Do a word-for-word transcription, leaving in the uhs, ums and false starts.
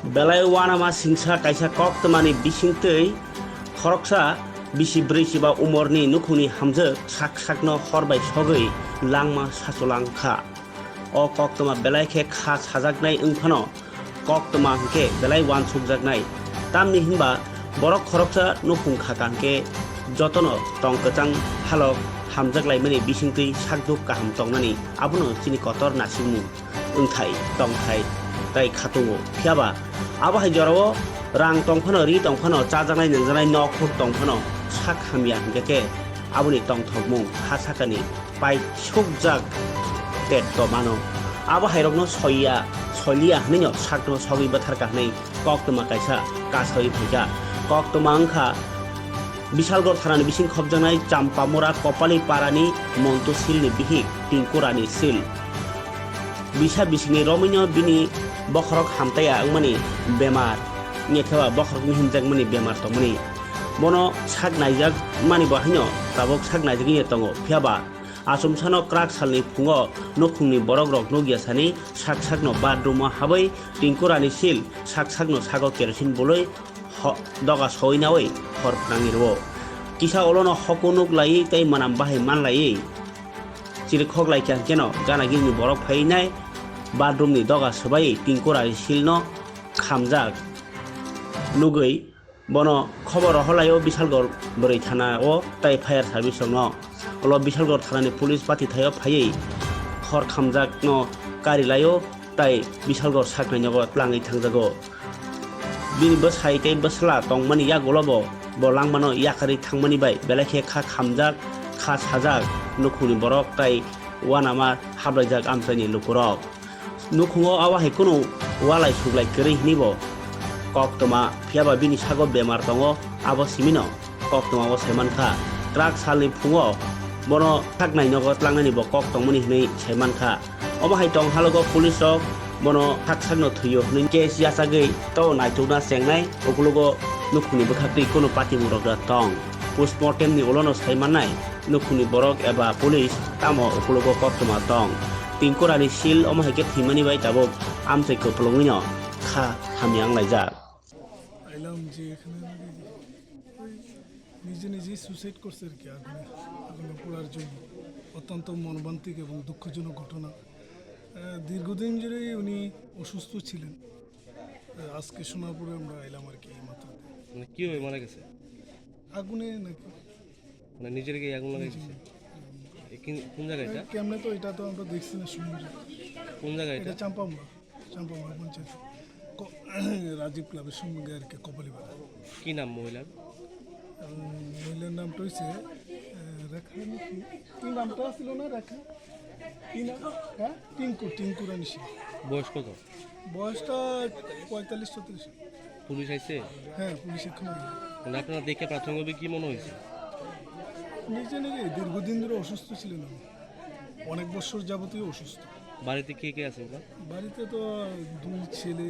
Belai uanama singsa kaisa koktwmani bisingtwi khoroksa bisi brwi chiba umorni nukhungni hamjwk sak sakno hor bai sogwi langma sachulang kha. O koktwma belai khe kha sajaknai wng phano koktwma hwnkhe belai uansukjaknai. Tamni hwnba borok khoroksa nukhung khaka hwnkhe jotono tong kwchang halok hamjak laimani bisingtwi sakduk kaham tongnani abono chini kotor nasikmung. Wngthai, tongthai, tai khatungo. Phiyaba abo hai jorao rang tong phano, ri tong phano, chajaknai nangjaknai nok huk tong phano sak hamya hwnkhe khe aboni tongthokmung ha sakani paisukjak tet to mano. Abo hairokno soiya, soliya hwnwino sakno sogwi bwtharkha hwnwi koktwma kaisa kasawi phaikha. Koktwma wngkha Bisalgor thanani bising khopjaknai Champamura Kopali parani Montu Silni bihik Tinku Rani Sil. Bisa bisingni romwino bini bokhorok hamtaiya wngmani bemar, nyekheba bokhorokni himjakmani bemar tongmani. Bono sak naijak mani bo haino tabuk sak naijagwi tongo, phiyaba achomsano kwrak salni phungo nukhungni borokrok nukya sani sak sakno bathroom-o habwi Tinku Rani Sil sak sakno sago kerosene bului ho-, doga soi naui hor phnangwi rwo. Kisa ulono hokunuk laiwi tei mwnam bahai man laiwi chirikhok lai kha hwnkhe no gana gini borok phai nai bathroom ni doga swbai Tinku Rani Sil no khamjak nugwi bono khobor rohor lai o Bisalgor bwrwi thana o tai fire service rok no. Ulo Bisalgor thanani police bati thai o phaiwi hor khamjak no kari lai o tai Bisalgor saknai nogo tlangwi thangjago. Bini bwsai tei bwsla tongmani yagulo bo, bo langmano yakarwi thangmani bai belai khe kha khamjak, kha sajak nukhungni borok tai uanama hablaijak amchaini lukurok. Nukhungo abo hai kunu walai suglai kwrwi hwnwi bo koktwma, phiyaba bini sago bemar tongo, abo simino koktwma o sai mankha. Kwrak salni phungo bono saknai nogo tlangnani bo kok tongmani hwnwi sai mankha. Omo hai tong halogo police rok bono sak sakno thwio hwnwi case yachagwi to naitukna chengnai, ukulugo nukhungni bwkhaktwi kunu patimung rok da tong. Postmortem ni ulono sai mannai nukhungni borok eba police tamo ukulugo koktwma tong. Tinku Rani Sil omo hai khe thwimani bai tabuk amchai kwplwngwino kha hamya wnglaijak. আইলাম যে এখানে ওই নিজে নিজেই সুইসাইড করছে আর কি, আগুনে, আগুনে পোড়ার জন্য। অত্যন্ত মর্মান্তিক এবং দুঃখজনক ঘটনা। আহ, দীর্ঘদিন ধরেই উনি অসুস্থ ছিলেন। আহ, আজকে শোনার পরে আমরা এলাম আর কি, এই মাত্র। মানে, কিভাবে মারা গেছে? আগুনে নাকি? মানে, নিজের গায়ে আগুন লাগাই দিছে? এ, কি, কোন জায়গা এটা? কেমনে তো এটা তো আমরা দেখছি না, শুনছি। কোন জায়গা এটা? এটা চাম্পামুড়া। চাম্পামুড়া পঞ্চায়েত। ক-, রাজীব ক্লাবের সঙ্গে আর কি, কপালিপাড়া। কি নাম মহিলার? উম, মহিলার নামটা হইছে, আহ, রেখা নাকি? কি নামটা ছিল না, রেখা? কি নাম? হ্যাঁ? টিঙ্কু, টিঙ্কু রানী সিং। বয়স কত? বয়সটা পঁয়তাল্লিশ ছত্রিশ। পুলিশ আইছে? হ্যাঁ, পুলিশ এখনো আইছে। মানে, আপনারা দেখে প্রাথমিকভাবে কি মনে হয়েছে? নিজে নিজে দীর্ঘদিন ধরে অসুস্থ ছিলেন উনি। অনেক বছর যাবতই অসুস্থ। বাড়িতে কে কে আছে ওনার? বাড়িতে তো দুই ছেলে,